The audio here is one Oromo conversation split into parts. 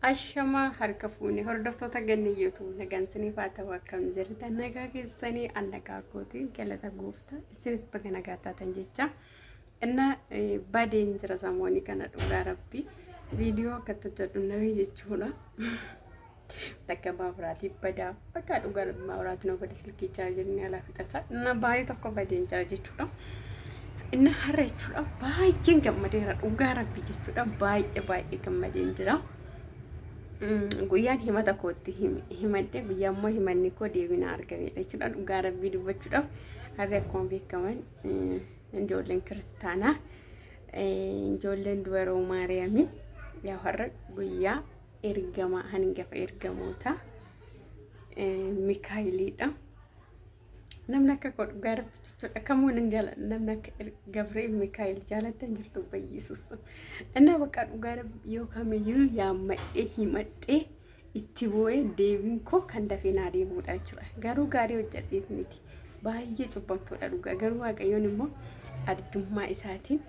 Ashamaa harka fuune hordoftoota ganni YouTube nagaan isiniif haa ta'u. Akkam jirtan? Nagaa keessanii? An nagaa kooti, galata gooftaa. Isinis baga nagaa taatan jecha. Inna badeen jira samoonii kana, dhugaa rabbi viidiyoo akkatti hojjedhu namii jechuudha. Takka maabiraatii badaa, bakka dhugaa rabbi maabiraatiin yoo bade silkii chaarjeriin alaa fixata. Inna baay'ee tokko badeen jira jechuudha. Inna har'a jechuudha baay'een gammadeera, dhugaa rabbi jechuudha, baay'ee baay'ee gammadeen jira. Guyyaan himata kootti himadhe, guyyaa immoo himanni koo deebina argamedha jechuudha, dhugaa rabbii dubbachuudhaaf. Har'i akkuma beekaman ijoolleen kiristaanaa, ijoolleen dubaroo maariyaamii yaa har'a guyyaa ergamaa hangafa ergamoota Mikaayiliidha. Namni akka koo dhugaa rabbi jechuudha kamuu nan jaaladha. Namni akka Gabri'eel Mikaayil jaalattan jirtu bayyeesus. Innaa bakka dhugaa rabbi yoo kamiyyuu yaammadhee himadhee itti boo'ee deebiin koo kan dafee naa deebi'uudha jechuudha. Garuu gaarii hojjedheet miti. Baay'ee cubbamtuudha dhugaa. Garuu Waaqayyoon immoo arjummaa isaatiin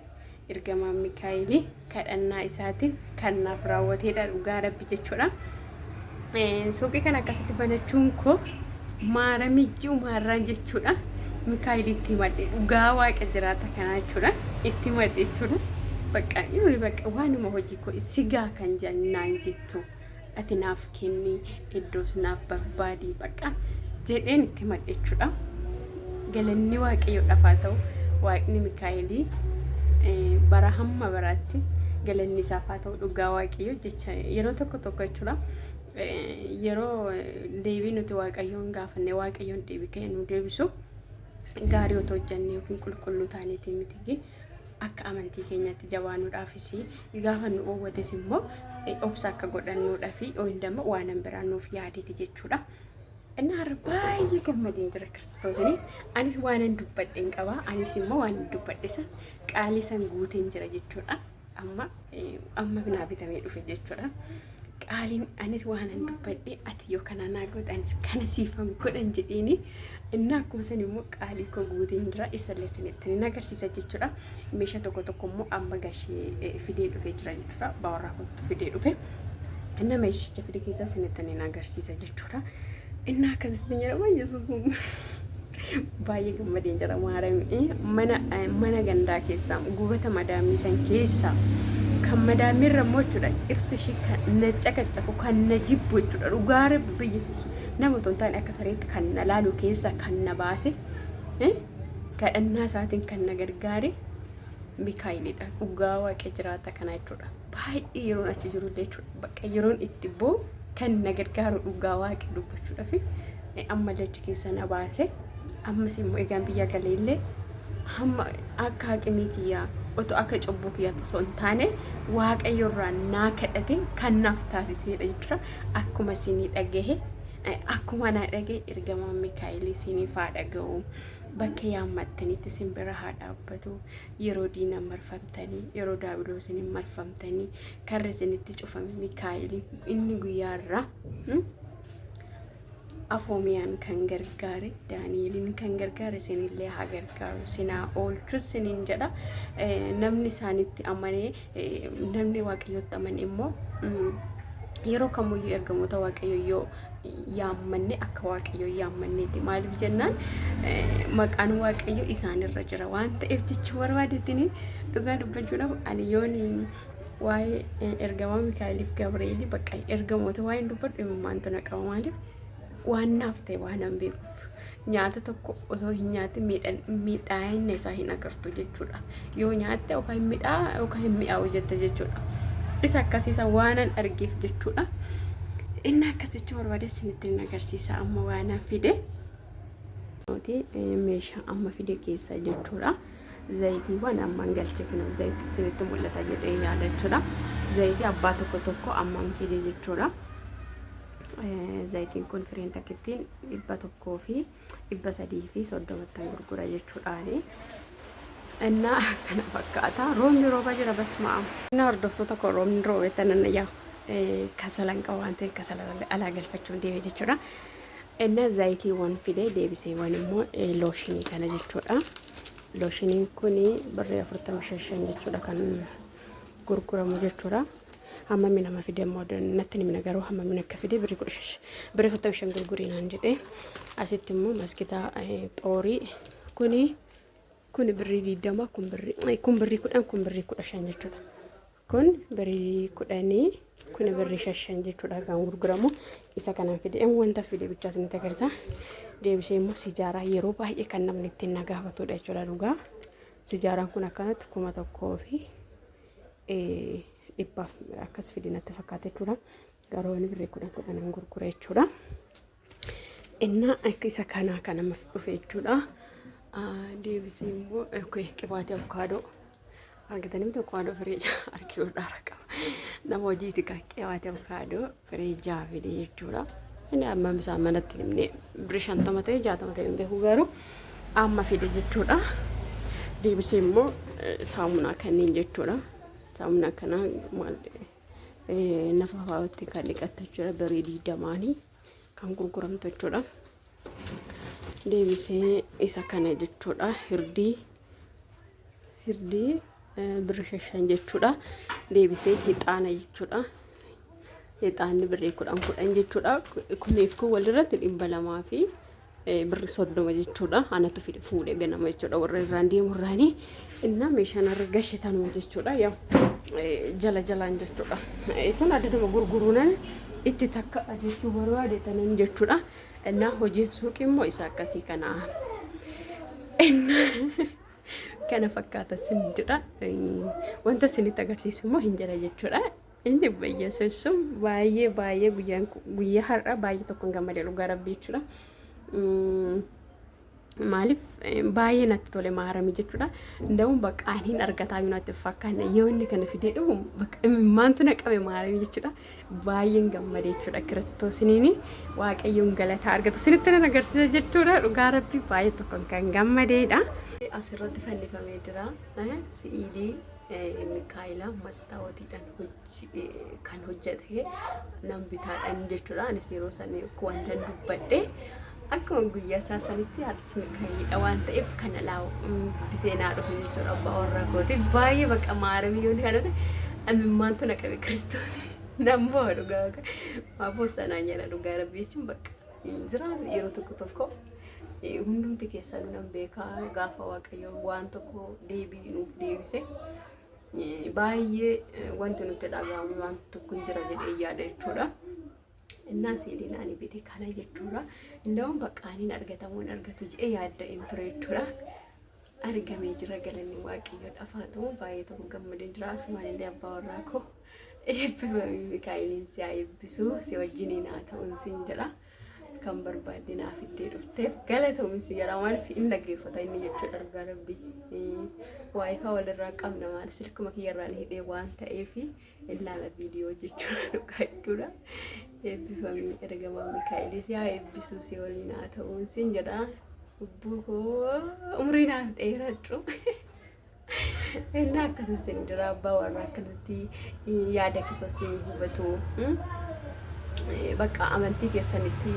ergamaan Mikaa'elii kadhannaa isaatiin kan naaf raawwateedha, dhugaa rabbi jechuudha. Suuqii kana akkasitti banachuun koo maaramii ji'umaarraan jechuudha. Mikaa'elitti himadhe, dhugaa waaqa jiraata kanaa jechuudha. Itti himadhe jechuudha. Bakka inni bakka waanuma hojii koo sigaa kan naan jettu ati naaf kenni, iddoos naaf barbaadi bakka jedheen itti himadhe jechuudha. Galanni waaqayyoodhaaf haa ta'u, waaqni Mikaa'elii bara hamma baraatti galanni isaaf haa ta'u, dhugaa waaqayyo jecha yeroo tokko tokko jechuudha. Yeroo deebii nuti waaqayyoon gaafanne waaqayyoon deebii kan nu deebisu gaarii otoo hojjenne yookiin qulqulluu taaneetii miti, akka amantii keenyatti jabaanuudhaafis gaafa nu oowwates immoo obsa akka godhannuudhaafi yookiin waan biraa nuuf yaadeeti jechuudha. Inni har'a baay'ee gammadeen jira kiristoosini. Anis waanan dubbadhe hin qaba. Anis immoo waan dubbadhe san qaalii san guuteen jira jechuudha. Amma amma naa bitamee dhufe jechuudha. Qaaliin anis waanan dubbadhe ati yoo kana naa goote anis kana siifan godhan jedheeni. Inni akkuma san immoo qaalii koo guuteen jira. Isallee isinitti ni agarsiisa jechuudha. Meeshaa tokko tokko immoo amma gashee fidee dhufee jira jechuudha. Baawarraa kottu fidee dhufe. Inni meeshicha fide keessaa isinitti ni agarsiisa jechuudha. Inni akkasitti jedhama Yesuus baay'ee gammadeen jira maaramii mana mana gandaa keessaa gubata madaamii san keessaa kan madaamiirra immoo jechuudha dhirsi ishii kan na caqacaqu kan na jibbu jechuudha, dhugaa rabbi Yesuus nama otoo hin taane akka sareetti kan na laalu keessaa kan na baase, kadhannaa isaatiin kan na gargaare Mikaa'elidha, dhugaa waaqa jiraata kana jechuudha. Baay'ee yeroon achi jiru illee jechuudha bakka yeroon itti boo kan na gargaaru, dhugaa waaqa dubbachuudhaaf ammallee achi keessa na baase. Ammas immoo egaan biyya galee illee hamma akka haqimii kiyyaa otoo akka cubbuu kiyyaatti osoo hin taane waaqayyo irraa naa kadhate kan naaf taasiseedha jechuudha. Akkuma isinii dhagahe, akkuma naa dhagahe ergamaan Mikaa'elii isiniif haa dhaga'u. Bakka yaammattanitti isin bira haa dhaabbatu. Yeroo diinaan marfamtanii, yeroo daabiloosiin hin marfamtanii, karri isinitti cufame Mikaa'eliin inni guyyaa irraa afoomiyaan kan gargaare, Daani'eliin kan gargaare isinillee haa gargaaru, isin haa oolchu isiniin jedha. Namni isaanitti amanee, namni waaqayyotti amane immoo yeroo kamuyyuu ergamoota waaqayyo yoo yaammanne akka waaqayyo yaammanneeti. Maaliif jennaan maqaan waaqayyo isaanirra jira waan ta'eef jechuu barbaadettini. Dhugaa dubbachuudhaaf ani yoon waa'ee ergamaa Mikaa'eliif Gabreelii bakka ergamoota waa'een dubbadhu imimmaantu na qaba. Maaliif? Waan naaf ta'e waan an beekuuf. Nyaata tokko osoo hin nyaatin miidhaa'ina isaa hin agartu jechuudha. Yoo nyaatte yookaan hin midhaa yookaan hin mi'aawu jette jechuudha. Isa akkasiisa waanan argeef jechuudha. Inni akkas jechuu barbaade isinitti hin agarsiisa amma waanan fide. Meeshaa amma fide keessa jechuudha. Zayitiiwwan amman galche kunoo zayitii isinitti mul'ata jedhee yaada jechuudha. Zayitii abbaa tokko tokko amman fide jechuudha. Zayitiin kun fireen takkittiin 100 fi 330ttan gurgura jechuudhaani. Innaa kana fakkaata. Roobni roobaa jira, basma'a. Innaa hordoftoota koo, roobni roobee tanan yaa kasalan qaba waan ta'eef kasala alaa galfachuun deeme jechuudha. Innaa zayitiiwwan fide deebiseewwan immoo looshinii kana jechuudha. Looshiniin kun birrii 45 jechuudha kan gurguramu jechuudha. Hammamii nama fide immoo natti himna garuu hammamiin akka fide birrii 15 birrii 45 gurgurii naan jedhe. Asitti immoo maskitaa xoorii kuni kuni birrii 20, kun birrii 10, kun birrii 15 jechuudha. Kun birrii 10, kun birrii 5 jechuudha kan gurguramu. Isa kanan fide wanta fide bichaa isinitti agarsiisa. Deebisee immoo sijaaraa yeroo baay'ee kan namni ittiin na gaafatudha jechuudha dhugaa. Sijaaraan kun akkanatti 1100 akkas fide natti fakkaata jechuudha. Garuu inni birrii 10 10n gurgura jechuudha. Innaa akka isa kanaa kan nama dhufe jechuudha. Deebisee immoo qibaatii avukaadoo. Argitanii miti, avukaadoo firii argisuudhaan qaba. Nama hojiiti kan qibaatii avukaadoo firii 6 fide jechuudha. Inni amma isaan manatti himne birrii 50 ta'e 60 ta'e hin beeku garuu amma fide jechuudha. Deebisee immoo saamunaa kanneen jechuudha. Saamunaa kana maal nafa fa'aatti kan dhiqattu jechuudha. Birrii 20nii kan gurguramtu jechuudha. Deebisee isa kana jechuudha. Hirdii birrii 5 jechuudha. Deebisee hixaana jechuudha. Hixaanni birrii 10 10 jechuudha. Kuniif kun walirratti 230 jechuudha. Anatu fide fuudhee ganama jechuudha. Warra irraan deemu irraanii innaa meeshaan irra gashe tanuma jechuudha. Yaa jala jalaan jechuudha. Jechuun addaduma gurguruunan itti takka jechuu barbaade tanan jechuudha. Innaa hojiin suuqii immoo isa akkasii kana. Innaa kana fakkaata sin jedha. Wanta isinitti agarsiisu immoo hin jira jechuudha. Inni bayyeessuun baay'ee baay'ee guyyaan guyyaa har'a baay'ee tokkoon gammadee dhugaa rabbii jechuudha. Maaliif baay'ee natti tole maaramii jechuudha. Nda'uun bakka ani hin argataa yoo natti fakkaanne yoo inni kana fidee dhufu bakka imimmaantu na qabe maaramii jechuudha. Baay'een gammade jechuudha kiristoosiniin waaqayyoon galataa argatu isinitti nan agarsiisa jechuudha. Dhugaa rabbii baay'ee tokkoon kan gammadeedha. Asirratti fannifamee jira. Si'ilii Mikaa'elaa mastaawotiidhaan kan hojjete nan bitaadhaan jechuudha. Anis yeroo san wanta dubbadhe akkuma guyyaa isaa sanitti har'as Mikaa'elidha waan ta'eef kana laa bitee naa dhufe jechuudha abbaa warraa kooti. Baay'ee bakka maaramii yoon kadhate imimmaantu na qabe kiristoos. Nan bo'a dhugaa maa boossanaan jedha dhugaa rabbi jechuun bakka jira yeroo tokko tokko hundumti keessanuu nan beekaa gaafa waaqayyo waan tokko deebii nuuf deebise baay'ee wanti nutti dhaga'amu waan tokko hin jira jedhee yaada jechuudha. Innaa siiliin ani bite kana jechuudha. Inda'uun bakka ani hin argatamu hin argatu jedhee yaadda'een ture jechuudha. Argamee jira galanni waaqayyoodhaaf haa ta'u baay'ee tokko gammadee jira. Asumaan illee abbaa warraa koo eebbifamii Mikaa'eliin si haa eebbisu si wajjiniin haa ta'uun siin jedha. Kan barbaadde naaf fiddee dhufteef galatoomi si jedha. Maaliif hin dhaggeeffata inni jechuudha dhugaa rabbii. Waayifaa walirraa qabna maal silkuma kiyyarraan hidhee waan ta'eef ilaala viidiyoo jechuudha dhugaa jechuudha. Eebbifamii ergamaa Mikaa'elii si haa eebbisu si waliin haa ta'uun siin jedha. Lubbuu koo umrii naaf dheeradhu. Inni akkasii sin jira abbaa warraa akkanatti yaada keessa sin hubatu. Bakka amantii keessanitti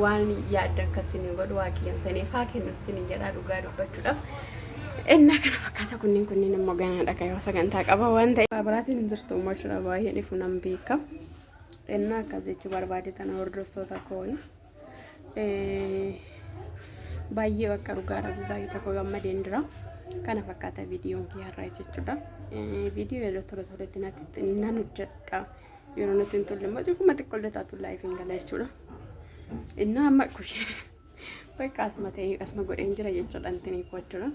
waan yaadda akkasii ni godhu waaqayyoon saniif haa kennu sin jedha dhugaa dubbachuudhaaf. Innaa kana fakkaata kunneen immoo ganaadha kan yoo sagantaa qaba waan ta'eef. Biraatiin hin jirtu uummachuudha baay'ee dhifu nan beeka. Innaa akkas jechuu barbaade tana hordoftoota kooyi. Baay'ee bakka dhugaa rabbi baay'ee tokko gammadeen jira. Kana fakkaata viidiyoon kiyya har'aa jechuudha. Viidiyoo yeroo tola toletti natti nan hojjedha. Yeroo natti hin tolle immoo xiqquma xiqqollee taatu live hin gala jechuudha. Innaa amma kushee bakka asuma ta'ee asuma godheen jira jechuudha intinii koo jechuudha.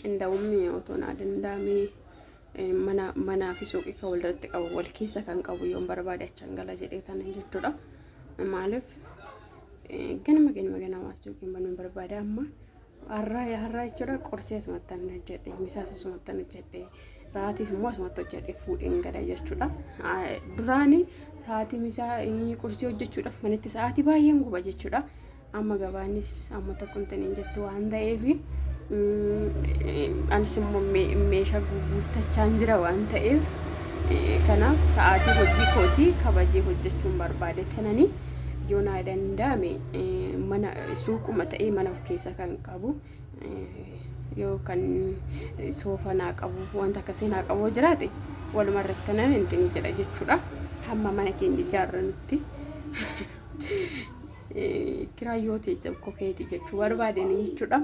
Inda'ummi otoo naa danda'amee mana manaa fi suuqii kan walirratti qabu wal keessa kan qabu yoon barbaade achan gala jedhee tanan jechuudha. Maaliif ganama ganama ganamaa suuqiin banuun barbaade amma har'aa har'aa jechuudha qorsii asumatti an hojjedhe misaas asumatti an hojjedhe raatis immoo asumatti hojjedhe fuudheen gala jechuudha. Duraani sa'aatii misaa qursii hojjechuudhaaf manatti sa'aatii baay'een guba jechuudha. Amma gabaanis amma tokko hin ta'in jettu waan ta'eef anis immoo meeshaa guuttachaan jira waan ta'eef kanaaf sa'aatii hojii kootii kabajee hojjechuun barbaade tanani yoo naa danda'ame mana suuquma ta'ee mana of keessa kan qabu yoo kan soofa naa qabu wanta akkasii naa qabu jiraate Waluma irratti nan intini jedha jechuudha. Hamma mana keenya ijaarranutti kiraa yoo ta'e cabkoo keeti jechuu barbaadanii jechuudha.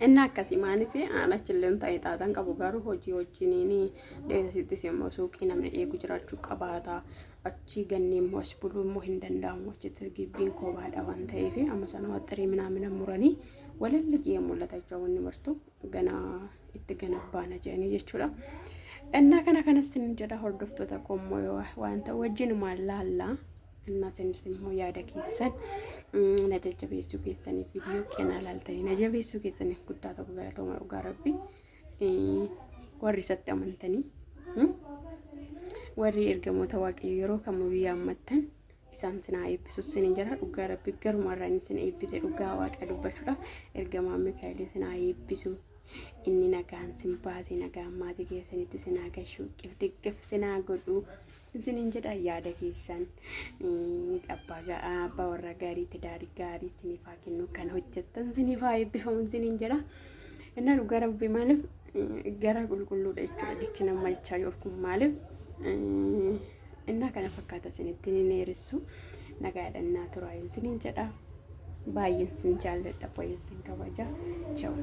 Inni akkasii maaliif aan achillee ta'e xaaxan qabu garuu hojii wajjiniin dheerasittis immoo suuqii namni eegu jiraachuu qabaata. Achii ganni immoo as buluu immoo hin danda'amu. Achitti gibbiin kobaadha waan ta'eef amma sana waxxirii minaamina muranii walalli ji'ee mul'ata jechuudha wanni martu gana itti gana baana jedhanii jechuudha. Innaa kana kanas sin jedha hordoftoota koommoo waan ta'u wajjinumaan laallaa. Innaa isinis immoo yaada keessan na jajjabeessuu keessaniif viidiyoo kennaa laaltanii na jabeessuu keessaniif guddaa tokko galatooma dhugaa rabbi warri isatti amantanii warri ergamoota waaqayyo yeroo kamuu yaammattan isaan sin haa eebbisu sin jira dhugaa rabbi garuma irraa inni sin eebbise dhugaa waaqa dubbachuudhaaf ergamaa Mikaa'el sin haa eebbisu inni nagaan sin baase nagaan maatii keessanitti sin haa gashu qifdiggif sin haa godhu isinin jedha yaada keessan abbaa abbaa warraa gaarii tidaarii gaarii isiniif haa kennu kan hojjettan isiniif haa eebbifamu isinin jedha. Innaa dhugaa rabbi maaliif gara qulqulluudha jechuudha jechi nama jechaa jiru kun maaliif innaa kana fakkaata isinitti ni dheeressu nagaadhaan naa turaa isinin jedha baay'een sin jaalladha baay'een sin kabaja. Ciao.